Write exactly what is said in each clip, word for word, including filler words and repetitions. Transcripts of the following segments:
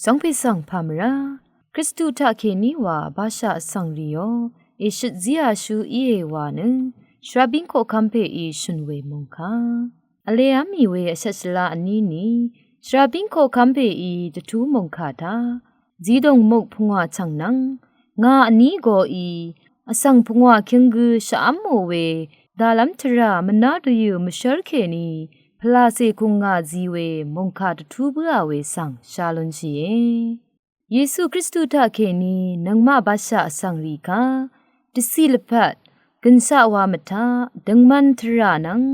Jv́ngpè svng pàmvrá Kristu taqkèní wà bashà vsvng rìò èshøt zíāshú íe wà nø shvrabíng koqkv́m pèí shø̀n we mòngkà. Vlev́m mì we vshvt shvla vní ni shvrabíng koqkv́m pèí dvtú mòngkà taq zidòng muk pungwà chv̀ng nvng ngà vní goqí vsvng pungwà kyøng gø shvv́mò we dàlv́m tvrà mvná dvyø̀ mvshv́r kèní pvlàcè kùngà zi we mòngkà dvtú bǿà we svng sha lúnshìe. Yesu Kristu taqkèní nøngmaq bashà vsvng rì kà dvciq lvpat gønshaq wa mvtaq døngman tvrà nvng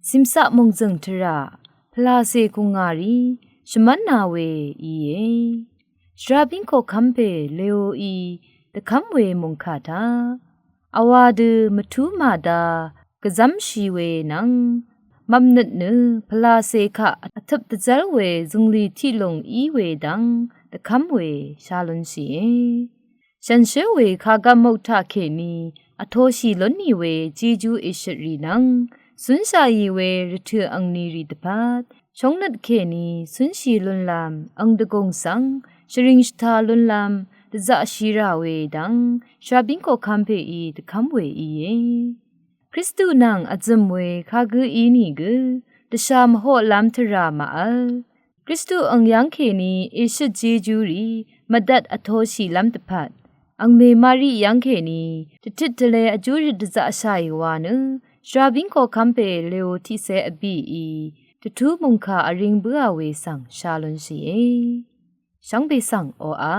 cìmcaq mòngzø̀ng tvrà pvlàcè kùngà rì shvmv́nā we íe. Shvrabíng koqkv́m pè leoí dvkv́m we mòngkà taq vwā dø mvtú màda gvzv́mshì we nvng mvpnøt nø pvlàcè kaq vtøp dvzv́r we zø̀nglì tiqlùng í we dvng dvkv́m we sha lúnshìe. Shànshér we kàgvp muk taqkèní vtōshì lúnì we jejú èshøt rì nvng cúnshàì we rvtø̀ angni rì dvpvt shóngnøt kèní cúnshì lúnlv́m ang dvgùng svng shvring shvtā lúnlv́m dvzaqshì rà we dvng shvrabíng koqkv́m pèí dvkv́m we íe. Kristu nvng vzø̀m we kagǿ ínìgø dvshà mvhoqlv́m tvrà màvl Kristu ang yv́ng kèní èshøt jejú rì mvdvt vtōshìlv́m dvpvt angmè Mariq yv́ng kèní dvtøt tvle vjúrøt dvzaqshàì wa nø shvrabíng koqkv́m pè leo tiqcé vbìí dvtú mòngkà vring bǿà we svng sha lúnshìe. Shvngbe svng oqà